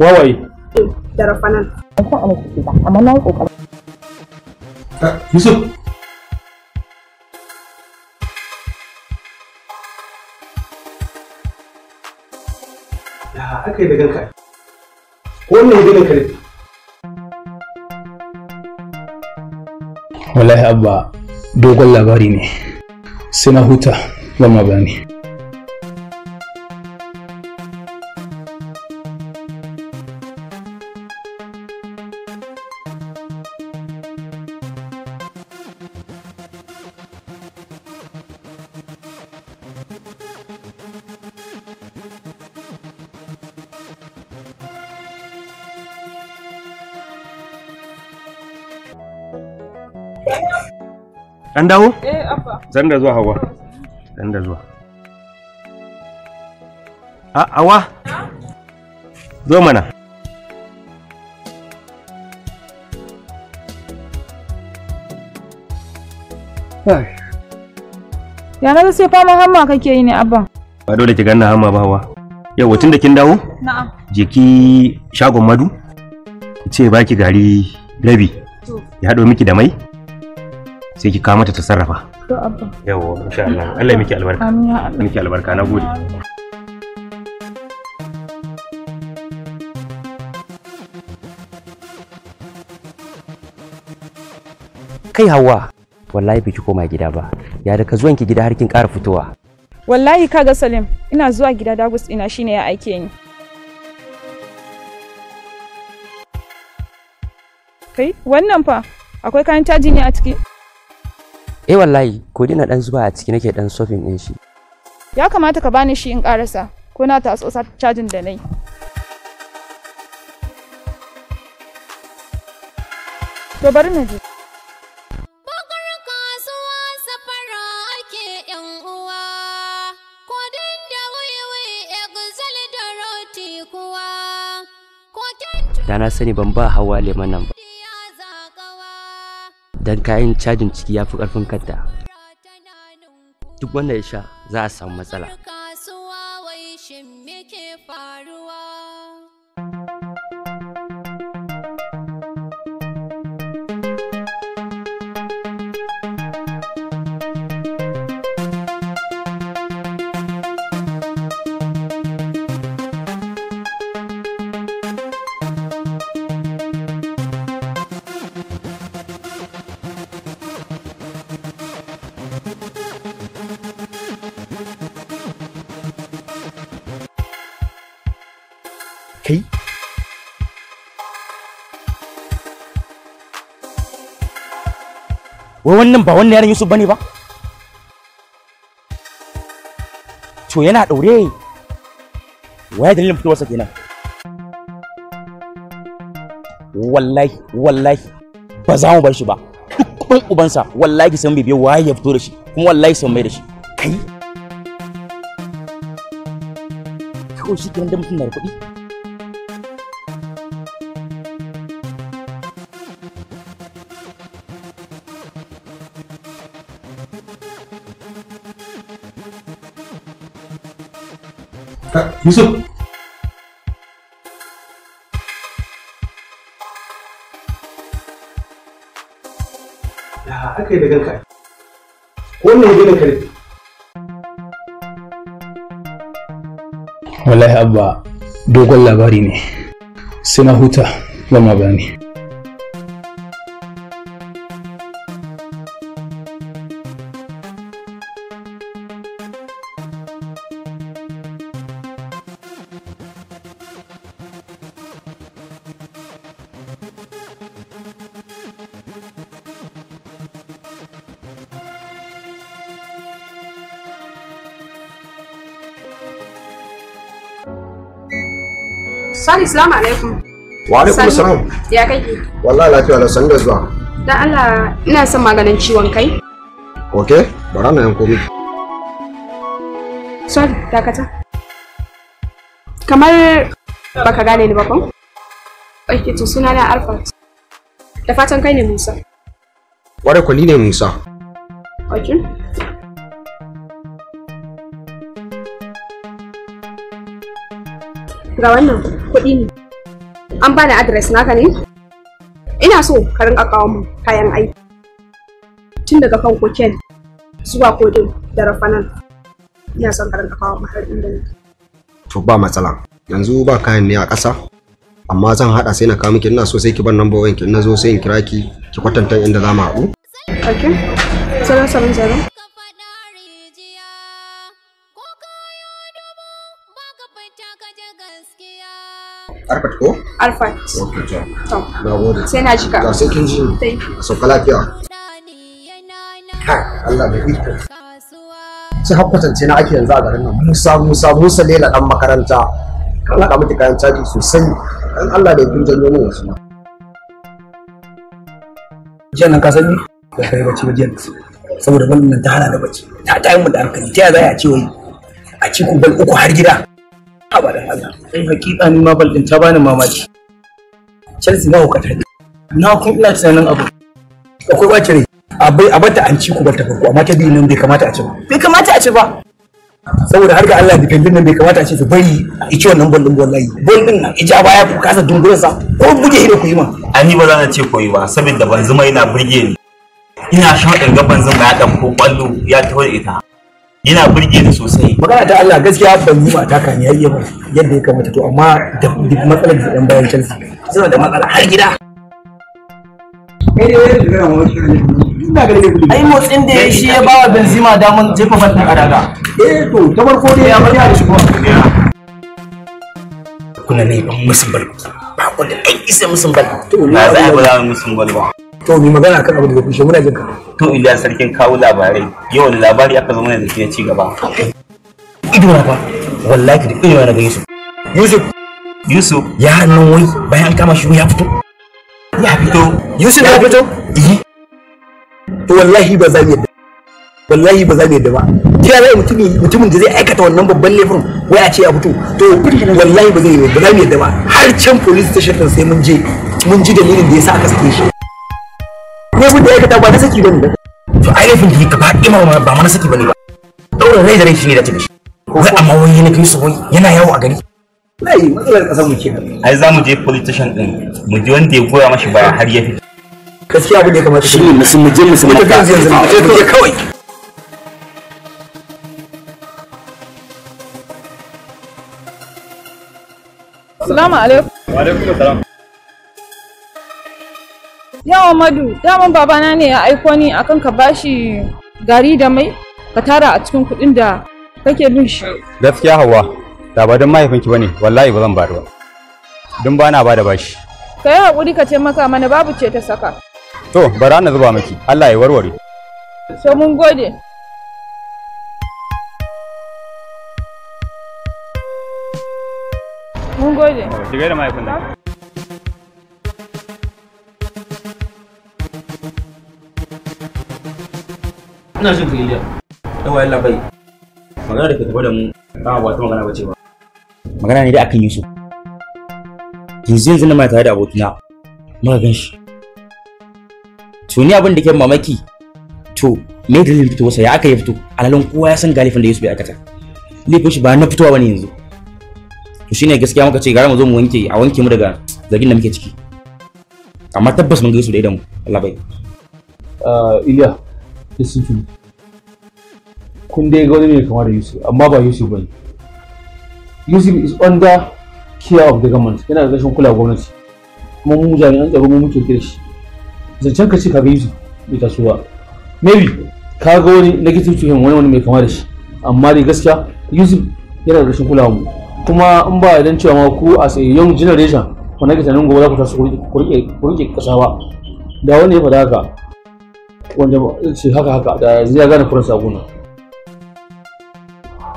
Wawaye. Da rafanan. Ban san ana ciki ba, amma na yi ƙoƙari. Yusuf. Ya aka yi da ganka? Ko wannan ya ganin ka ne? Wallahi Abba, dogon labari ne. Sai na huta, zan ma bayani. An dawo? Eh, Abba. Zan da zuwa Hawa. Zan da zuwa. A Hawa. Zo mana. Ya na sai fama hamma kake yi ne, Abba? Ba dole ki ganna hamma ba Hawa. Yau tun da kin dawo? Na'am. Je ki shagon Madu. Ki ce baki gari rabi. Ya haɗo miki da mai. Sai ki kawo mata ta sarrafa. To Abba. Yawwa, insha Allah. Allah ya miki albarka. Amin ya Allah. Miki albarka, nagode. Kai Hauwa, wallahi biki koma gida ba. Ya daga zuwan ki gida har kin ƙara fitowa. Wallahi kaga Salim, ina zuwa gida Dagus ina shine ya aike ni. Kai, wannan fa akwai kayan caji ne a ciki? Eh wallahi, ko dina dan zuba a ciki nake dan sofin din shi. Ya kamata ka bani shi in karasa, ko na tatso cajin da nayi. To bari na je. Bakar kasuwa safara ake yan uwa, kodin da wiwi exal da roti kuwa, koken Da na sani ban ba Hauwa lemon nan ba. ya zagawa, Dan kayan cajin ciki ya fi ƙarfin kanta. tana ninku. Duk wanda ya sha za a samu matsala. Kasuwa wai shin me ke faruwa? Kai? Wai wannan ba wannan yaron Yusuf bane ba? To yana daure. Waye dalilin fitowarsa kenan? Wallahi, wallahi ba za mu bar shi ba. Duk kuɗin ubansa wallahi sai mun bibiye waye ya fito da shi, kuma wallahi sai mun mai da shi. Kai? Kawai shi kenan da mutum na da kuɗi. Yusuf. Ya aka yi da ganka? Ko wannan ya ganin ka ne? Wallahi Abba, dogon labari ne. Sai na huta, zan ma bayani. Sorry, salamu alaikum. Wa alaikum salam. Ya kake? Wallahi lafiya lau, sanda zuwa. Dan Allah ina son maganin ciwon kai. Okay, bara na yanko miki. Sorry, dakata. Kamar baka gane ni ba ko? Okay, to suna na Alfat. Da fatan kai ne Musa. Ware ko ni ne Musa. Okay. Ga wannan kuɗi ne. An bani address naka ne? Ina so ka rinka kawo min kayan aiki. Tun daga kan cocaine zuwa kodin da rafanan. Ina son ka rinka kawo min har inda nake. To ba matsala. Yanzu ba kayan ne a ƙasa. Amma zan haɗa sai na kawo miki, ina so sai ki bar number wayanki, in na zo sai in kira ki ki kwatanta inda za mu haɗu. Okay. 070. Arfat ko? Arfat. Okay, to. To. Na gode. Sai na jika. Ga sai kin ji. Thank you. A sauka lafiya. Kai, Allah mai iko. Sai har kwatance na ake yanzu a garin nan. Musa Musa Musa Lela dan makaranta. Kan haɗa miki kayan caji sosai. Dan Allah da kin janyo min wasu ma. Jiya nan ka sani ba kai bacci ba jiya saboda wannan nan ta hana da bacci. Ta tayi mun da hankali. Ta yaya za a ce wai a ci ku bal uku har gida? Abadan Allah. Ai hakika ni ma bal din ta bani mamaki. Chelsea na hukata ne. Na kun ina tunanin abu. Akwai bacin rai. Abai a bata an ci ku bal ta farko amma ta biyu nan bai kamata a ci ba. Bai kamata a ci ba. Saboda har ga Allah defendin nan bai kamata a ce su bari a ci wannan bal din wallahi. Bal din nan ija baya ku kasa dungurin sa ko buge shi da ku yi ma. Ani ba za na ce koyi ba saboda Benzema yana burge ni. Ina shauɗin ga Benzema ya ɗauko ƙwallo ya taho da ita. Yana burge ni sosai. Magana ta Allah gaskiya Benzema ta kan ya iya ba yadda ya kamata to amma da matsalar da ɗan bayan Chelsea suna da matsala har gida. Ai motsin da ya shi ya bawa Benzema daman jefa bal ɗin a raga. Eh to ta farko dai ya bari da shigo. Kuna ne ban musu bal. Ba ku da ɗan isa musu bal. Na za a ba za mu musu bal ba. To mi magana kan abin da kushe muna jin ka. To Iliya sarkin kawo labarai yau da labari aka zama da shi ya ci gaba. Ido na fa wallahi da ido na ga Yusuf. Yusuf Yusuf yaran nan wai bayan an kama shi ya fito. Ya fito. Yusuf ya fito? Eh. To wallahi ba za mu yadda. Wallahi ba za mu yadda ba. Ta yaya mutumin da zai aikata wannan babban laifin wai a ce ya fito. To wallahi ba zai ba za mu yadda ba. Har can police station din sai mun je mun ji dalilin da yasa aka sake shi. Laifin da ya aikata ba na saki bane ba. To ai laifin da gaba ɗaya ba ma na saki bane ba. Ɗaurin rai da rai shine da ta shi. Wai amma wai yana kai su wai yana yawo a gari. Wallahi matsalar kasar mu kenan. Ai za mu je police station din mu ji wanda ya goya mashi baya har ya fito. Gaskiya abin da ya kamata shi ne mu je mu mu tafi yanzu yanzu mu je kawai. Salamu alaikum. Wa alaikum salam. Yawa Madu, daman babana ne ya aiko ni akan ka bashi gari da mai ka tara a cikin kuɗin da kake bin shi. Gaskiya Hauwa, da ba don mahaifinki bane, wallahi ba zan bayar ba. Don ba na ba da bashi. Ka yi haƙuri ka taimaka mana babu ce ta saka. To, bara na zuba miki, Allah ya warware. So mun gode. Mun gode. Ki gaida mahaifin nan. Ina jin ka Iliya. Yawa yalla bai. Magana da ke tafi da mu ba ba ta magana bace ba. Magana ne dai akan Yusuf. Yanzu yanzu na mai tare da abokina. Muka gan shi. To ni abin da ke mamaki to me dalilin fitowarsa ya aka yi fito alhalin kowa ya san galifin da Yusuf ya aikata. Laifin shi ba na fitowa bane yanzu. To shine gaskiya muka ce gara mu zo mu wanke a wanke mu daga zargin da muke ciki. Amma tabbas mun ga Yusuf da idan mu. Allah bai. Iliya listen to me. Kun dai ga wani mai kama da Yusuf amma ba Yusuf bane. Yusuf is under care of the government. Yana da rashin kulawa gwamnati. Kuma mu jami'an tsaro mu muke kira shi. Zancen ka ce ka ga Yusuf bai taso ba. Maybe ka ga wani negative to him wani wani mai kama da shi. Amma dai gaskiya Yusuf yana da rashin kulawa mu. Kuma in ba idan cewa ma ku as a young generation wanda ke tunanin gobe za ku taso ku rike kasa ba. Da wani ya faɗa haka wanda ce haka haka da yanzu ya gane kuran saguna.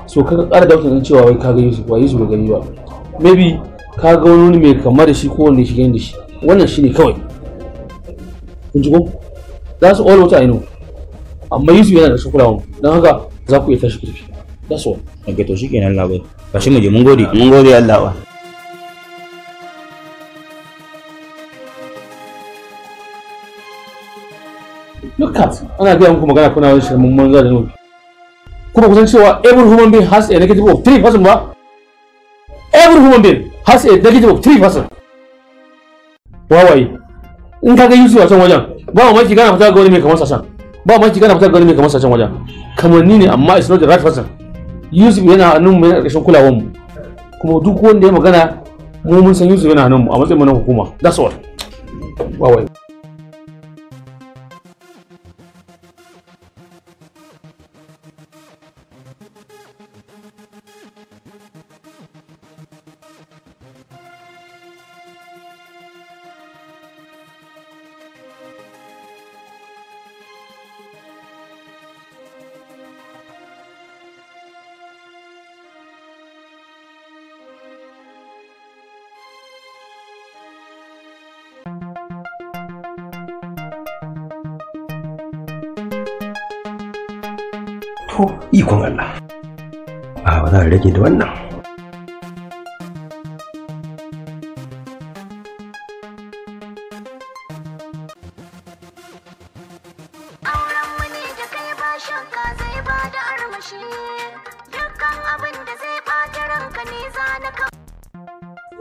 So ka ƙara da tunanin cewa wai ka ga Yusuf ba Yusuf ba gani ba. Maybe ka ga wani mai kama da shi ko wanda ya shiga da shi. Wannan shine kawai. Kun ji ko? That's all what I know. Amma Yusuf yana da su kulawa don haka za ku iya tashi ku tafi. That's all. Ok to shikenan labai. Tashi mu je mun gode. Mun gode Allah ba. Look at ana gaya muku magana kuna wani shirmin manza da nufi. Kuma kusan cewa every human being has a negative of 3% ba? Every human being has a negative of 3%. Wawaye. In ka ga Yusuf a can wajen, ba mamaki kana fita ga wani mai kamar sa can. Ba mamaki kana fita ga wani mai kamar sa can wajen. Kamanni ne amma it's not the right person. Yusuf yana hannun mu, yana ƙarshen kulawar mu. Kuma duk wanda ya magana mu mun san Yusuf yana hannun mu a matsayin mu na hukuma. That's all. Wawaye. To, ikon Allah. A ba za a rage da wannan.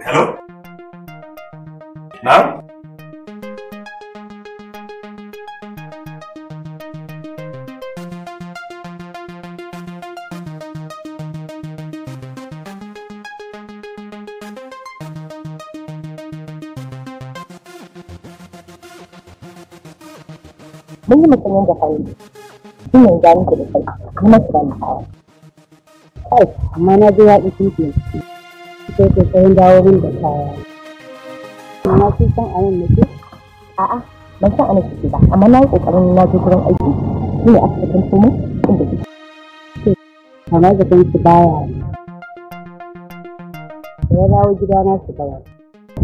Hello? Na'am? Mun yi musamman da fari. Shi ne gani ku da kai, kuma su bani kaya. Kai, amma na ji daɗi sun fiye. Sai kokarin dawo min da kaya. Amma kin san a nan nake? A'a, ban san a nan kike ba, amma na yi kokarin na je gurin aiki. Shi ne aka kasance mu inda kike. Kamar da kanki baya. Ya dawo gida na su baya.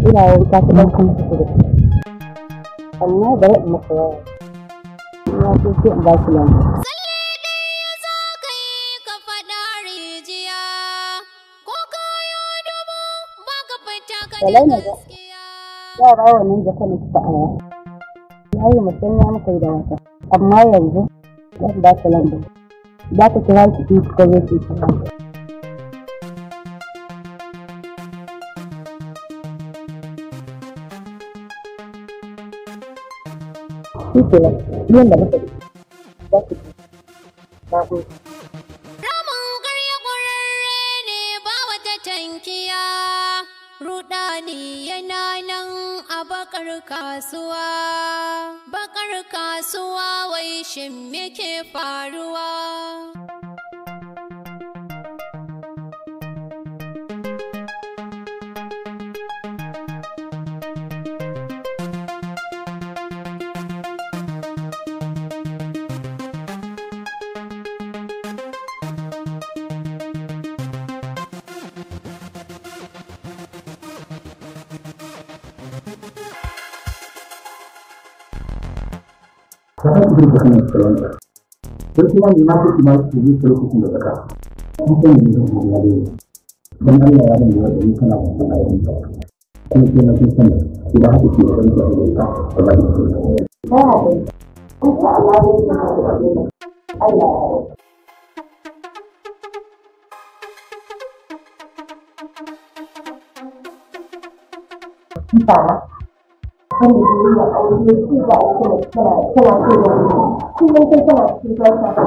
Ina wanka ta ɗaukan su da amma bari in masa waya. Ya ce sai in ba ki lamba. Walai na ga yara wannan jaka na kika aya. Na yi musanya muka yi da wata. Amma yanzu zan ba ki lamba. Za ka kira ki in kika zo ki kira. Shi kenan, biyan da muka yi. Za ki ci. Na gode. Ramin ƙarya ƙwararre ne ba wata tankiya, rudani yana nan a bakar kasuwa. Bakar kasuwa wai shin me ke faruwa? Ta ku da kan salanta sai kuma ni ma ku ma ku yi lokacin da zaka kun san ni da ya ne dan Allah ya bani da ni kana da ayyukan ka kuma ke na kun san idan haka ke da ranka da ita ba ba ki Ba ya insha Allah zai yi Allah ya yi. Ba wanda ke yi wa aure ko ba a kuma tana tana so da kullum kai tana cikin barka.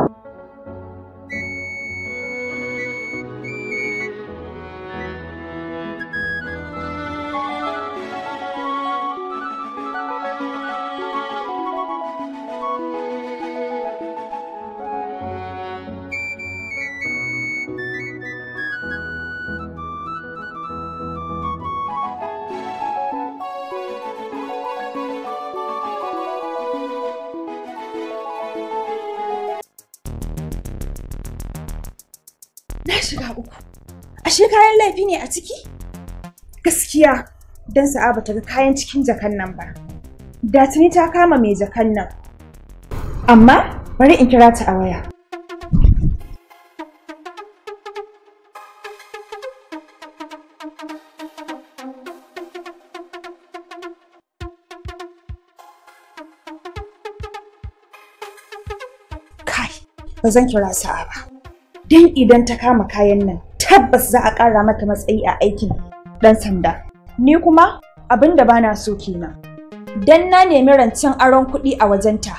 Na shiga uku. Ashe kayan laifi ne a ciki? Gaskiya dan sa'a bata ga kayan cikin jakan nan ba. Da tuni ta kama mai jakan nan. Amma bari in kira ta a waya. Kai, ba zan kira sa'a ba. Don idan ta kama kayan nan, tabbas za a ƙara mata matsayi a aikin ɗan sanda. Ni kuma Abin da bana so kenan. Dan na nemi rancen aron kuɗi a wajenta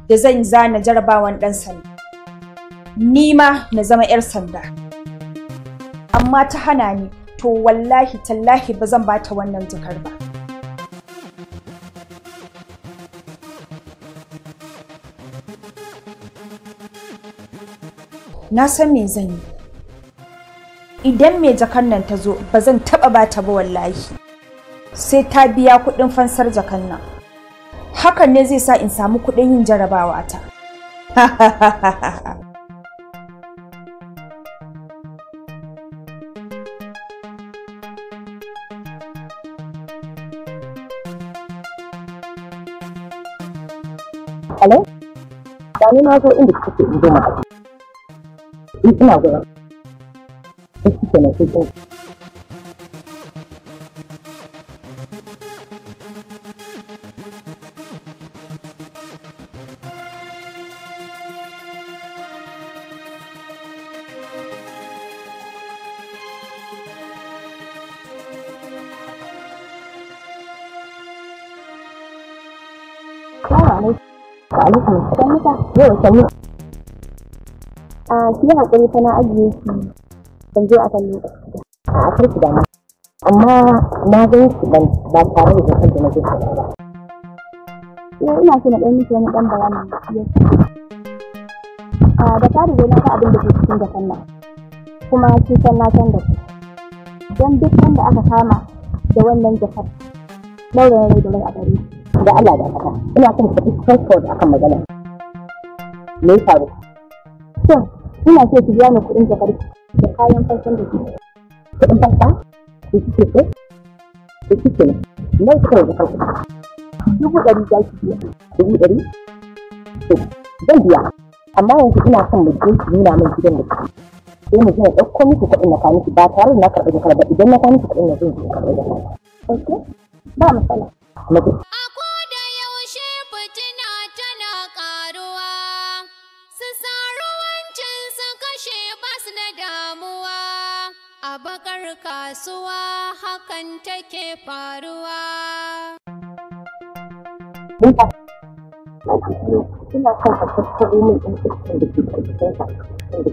da zan zana jarabawan ɗan sanda. Ni ma na zama 'yar sanda. Amma ta hana ni, to wallahi tallahi ba zan bata wannan jakar ba. Na san me zan yi. Idan mai jakan nan ta zo ba zan taɓa bata ba wallahi. Sai ta biya kuɗin fansar jakan nan. Hakan ne zai sa in samu kuɗin yin jarabawa ta. Hello? Gani na zo inda kike in zo mu haɗu. In ina gurin. Sai kike na sai kin. Assalamu alaikum. Wa alaikum assalam. Yau sannu. A ki yi haƙuri fa na ajiye ki ban zo a kan lokaci ba. A'a kar ki damu. Amma na gan ki ban ba tare da jakar da na zo karɓa ba. Yau ina so na ɗan miki wani ɗan bayani ne. A da fari dai na ga abin da ke cikin jakan nan. Kuma kin san na san da ku. Don duk wanda aka kama da wannan jakar ɗaurin rai da rai a gare shi. Da Allah da kaka. Ina son ki tafi straightforward akan magana. Me ya faru? To, ina so ki biya ni kuɗin jakar ki da kayan fansan da ke. Kuɗin fansa? Ki kike so? Ki kike ne? Nawa kika yi jakar kuɗi? 100,000 za ki biya. 100,000? To, zan biya. Amma yanzu ina son mu je ki nuna min gidan da kike. Sai mu je na ɗauko miki kuɗin na kawo miki ba tare da na karɓi jakar ba. Idan na kawo miki kuɗin na zan je in karɓi jakar. Ok, ba matsala. Mu je. A bakar kasuwa hakan take faruwa. Binta, ina son ka tattaro min ɗan iskan da ke ƙarƙashin ka, da ke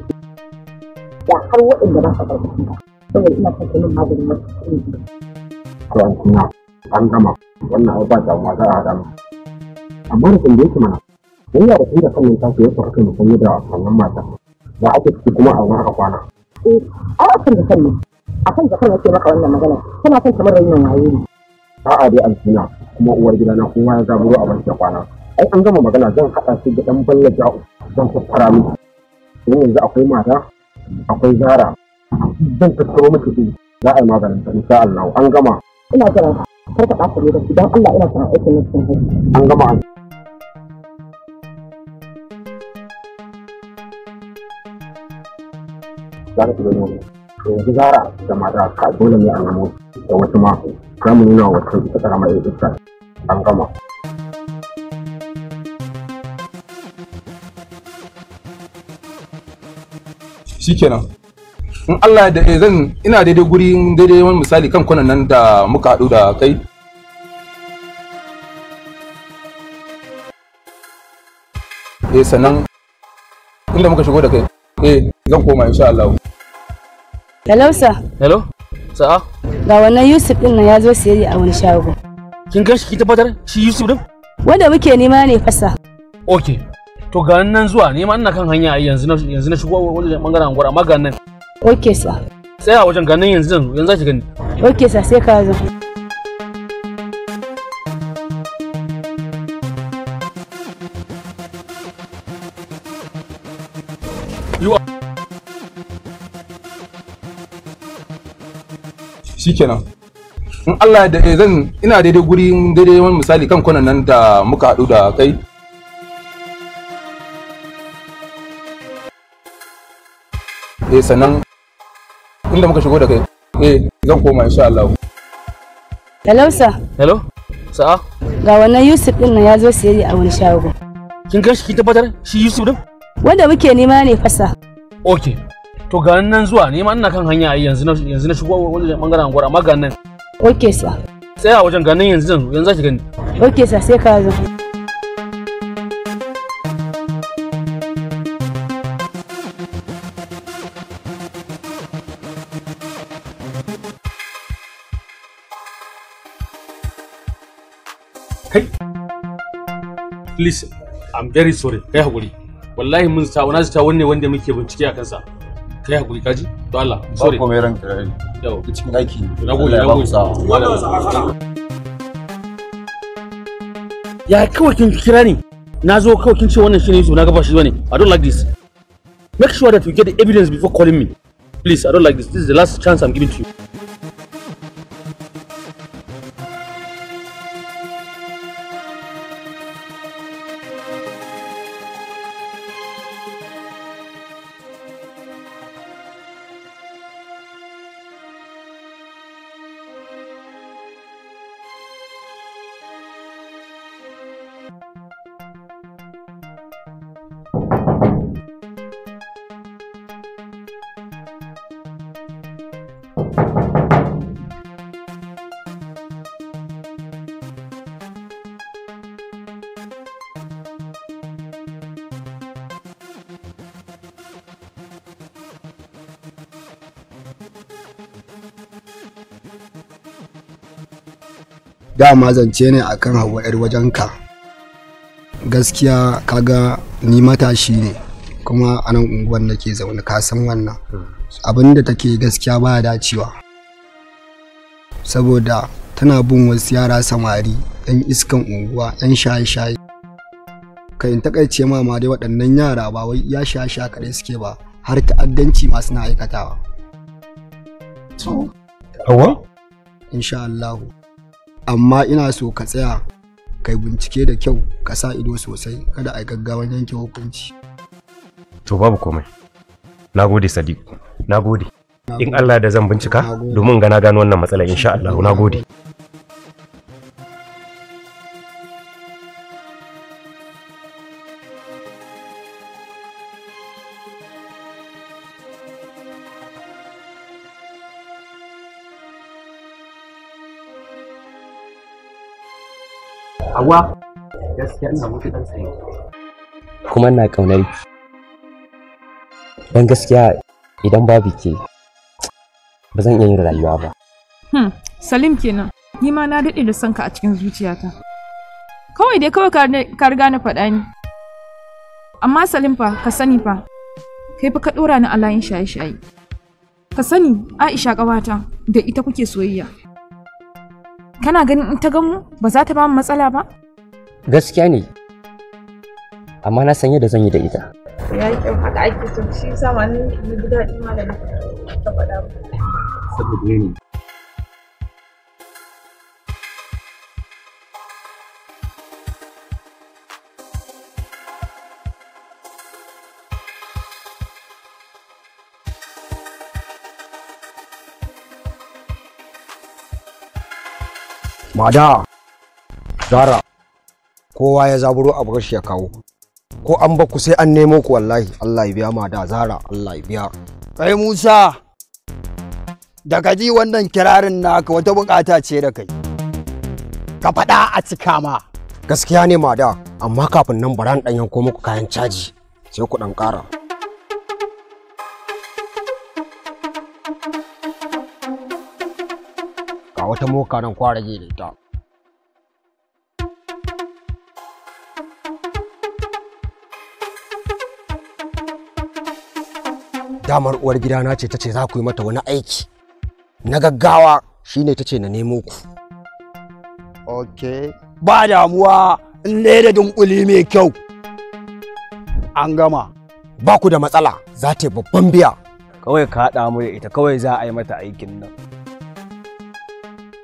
da har waɗanda ba sa ƙarƙashin ka. Saboda ina son ka min maganin wasu kuɗi. To an kuma an gama wannan ai ba damuwa za a haɗa mu. Amma da tambaye ki mana, wai ya da kai da kan nan taku ya faru kai musanye da wannan mata. Ba ake ciki kuma a wani aka kwana. Eh, ai akan jakar ne. Akan jakar nake maka wannan magana. Kana son kamar rainin waye ne. A'a dai Alfina kuma uwar gidana kowa ya zaburo a barci kwana. Ai an gama magana zan haɗa shi da ɗan balla ja'u zan tattara miki. Don yanzu akwai mata, akwai Zara. Zan tattaro miki su za a yi maganin ta insha Allah an gama. Ina jiran ka. Kar ka ɓata lokaci don Allah ina son aikin nan cikin sauri. An gama an. Za ka shiga nono. To yanzu Zara da mata ka dole ne a nemo da wasu ma za mu nuna wa wata ita ƙaramar ƴar iska. An gama. Shikenan. In Allah ya da zan ina daidai guri daidai wani misali kan kwanan nan da muka haɗu da kai. Eh sannan inda muka shigo da kai eh zan koma insha Allah. Hello sir. Hello? Sa'a? Ga wannan Yusuf din nan ya zo siyayya a wani shago. Kin gan shi kin tabbatar shi Yusuf din? Wanda muke nema ne fasa. Okay. To ga nan zuwa ni ma ina kan hanya ai yanzu na yanzu na shigo wajen bangaren anguwar amma ga nan. Okay sir. Tsaya wajen ga nan yanzu yanzu zaki gani. Okay sir sai ka zo. You are Shikenan. In Allah ya da zan ina daidai guri daidai wani misali kan kwanan nan da muka haɗu da kai. Eh sannan inda muka shigo da kai eh zan koma insha Allah. Hello sir. Hello? Sa'a? Ga wannan Yusuf din nan ya zo siyayya a wani shago. Kin gan shi kin tabbatar shi Yusuf din? Wanda muke nema ne fasa. Okay. To ga nan zuwa ni ma ina kan hanya ai yanzu na yanzu na shigo wajen bangaren anguwar amma ga nan. Okay sir. Tsaya a wajen ganin yanzu zan yanzu za ki gani. Okay sir, sai ka zo. Kai. Please, I'm very sorry. Kai hakuri. Wallahi mun sa wani zata wanne wanda muke bincike a kansa. Kai hakuri kaji? To Allah, sorry. Ba komai ranka rai. Yau, cikin aiki. Nagode, nagode. Ya kawai kin kira ni? Na zo kawai kin ce wannan shine Yusuf na ga ba shi bane. I don't like this. Make sure that you get the evidence before calling me. Please, I don't like this. This is the last chance I'm giving to you. Dama zance ne akan Hauwa 'yar wajenka. Gaskiya kaga ni matashi ne kuma a nan unguwar nake zaune, ka san wannan abin da take gaskiya baya dacewa, saboda tana bin wasu yara samari yan iskan unguwa, yan shaye-shaye. Kai in takaice ma ma dai waɗannan yara ba wai ya shaye-shaye kaɗai suke ba, har ta'addanci ma suna aikatawa. Hauwa? Insha Allahu. Amma ina so ka tsaya kai bincike da kyau, ka sa ido sosai, kada a gaggawan yanke hukunci. To babu komai. Nagode Sadiq. Nagode. In Allah da zan bincika domin ga na gano wannan matsala insha Allah. Nagode. Hawa, gaskiya ina matuƙar tsaye. Kuma ina ƙaunar ki. Don gaskiya idan babu ke, ba zan iya yin rayuwa ba. Salim kenan, ni ma na daɗe da son ka a cikin zuciyata. Kawai dai kawai ka riga na faɗa ni. Amma Salim fa, ka sani fa, kai fa ka ɗora ni a layin shaye-shaye. Ka sani Aisha ƙawata da ita kuke soyayya. Kana ganin in ta gamu ba za ta ba mu matsala ba? Gaskiya ne, amma na san yadda zan yi da ita. Ya yi kyau, haka ake so, shi yasa ma ni na ji daɗi ma da ta faɗa ba. Saboda ni Mada, Zara, kowa ya zaburo abu shi ya kawo. Ko an baku sai an nemo ku wallahi. Allah ya biya Mada, Zara, Allah ya biya. Kai Musa, da ka ji wannan kirarin naka wata bukata ce da kai. Ka faɗa a cika ma. Gaskiya ne Mada, amma kafin nan bara dan yanko muku kayan caji sai ku dan ƙara. Ga wata moka nan kwa rage da ita. Damar uwar gidana ce tace za ku yi mata wani aiki na gaggawa, shine tace na nemo ku. Okay. Ba damuwa in dai da dunkuli mai kyau. An gama. Ba ku da matsala, za ta yi babban biya. Kawai ka haɗa mu da ita, kawai za a yi mata aikin nan.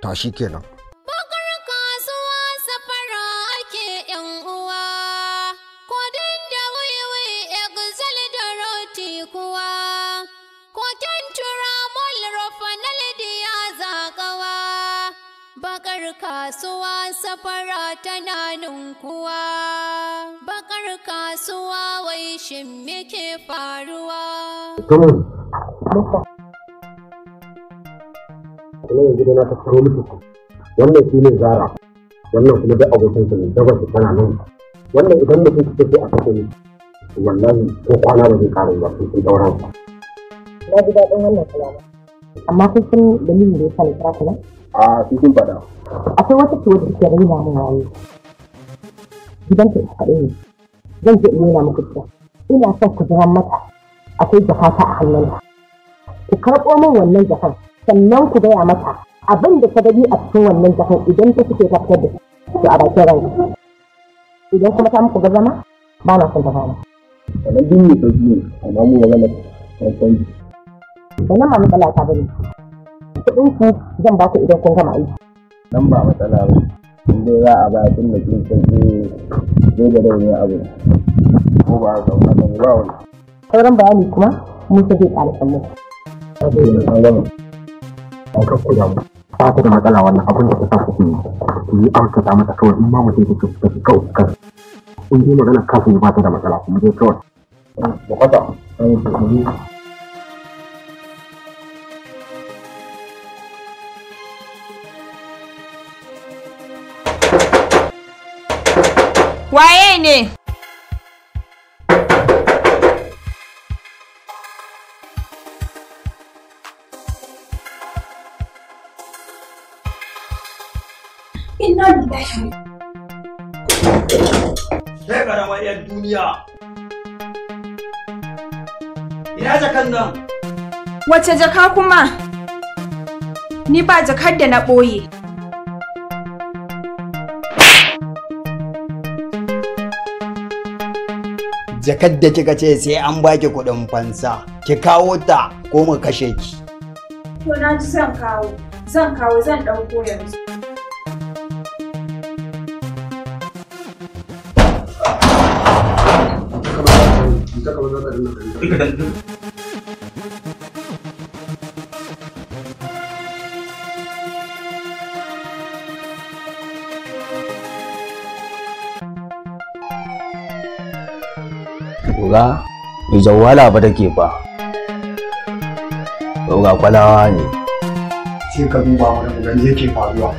To shi kenan. Bakar kasuwa safara ake yan uwa, kodin da wiwi exal da roti kuwa, koken turamol rafanal diya zakawa. Bakar kasuwa safara tana ninkuwa, bakar kasuwa wai shin me ke faruwa? Mutumin. Kuma yanzu dai na tattaro miki ku. Wannan shi ne Zara, wannan kuma duk abokansa ne, dabar su tana nan. Wannan idan mutum kuke so a kashe ni, wallahi ko kwana ba zai ƙara ba sai sun ɗaura ba. Na ji daɗin wannan kalama. Amma kun san dalilin da ya sa na kira ku nan? A cikin faɗa. Akwai wata ce wadda take raina min wayo. Gidanta ita kaɗai ne. Zan je in nuna muku gida. Ina son ku jiran mata. Akwai jakata a hannunta. Ku karɓo min wannan jakan sannan ku gaya mata abin da ta gani a cikin wannan jakan idan ta suke ta fitar da shi to a bakin ranka. Idan kuma ta muku gazama ba na son ta gane. Wannan duk mai sauƙi ne, amma mu magana kamfani. Wannan ba matsala ta bane. Kuɗin ku zan ba ku idan kun gama aiki. Nan ba matsala ba. In dai za a ba tun da kin san eh zai da rai ne abu. Ko ba haka ba haka ne ba wani. Sauran bayani kuma Musa zai ƙara sannan. An gama. An kan ku damu. Ba ta da matsala wannan abin da ta sa ku yi. Ku yi aikata mata kawai in ma mutum take ku tafi kawai kan. In dai magana kafin ba ta da matsala kuma dai kawai. Bukata. An yi ku. Waye ne? Inna lillahi. Sai karamar yar duniya. Ina jakan nan? Wace jaka kuma? Ni ba jakar da na ɓoye. Jakar da kika ce sai an baki kuɗin fansa, ki kawo ta ko mu kashe ki. To na ji zan kawo, zan kawo zan ɗauko yanzu. Oga, mai jawala ba take fa. Oga kwalawa ne. Sai ka duba wani mu gani yake faruwa.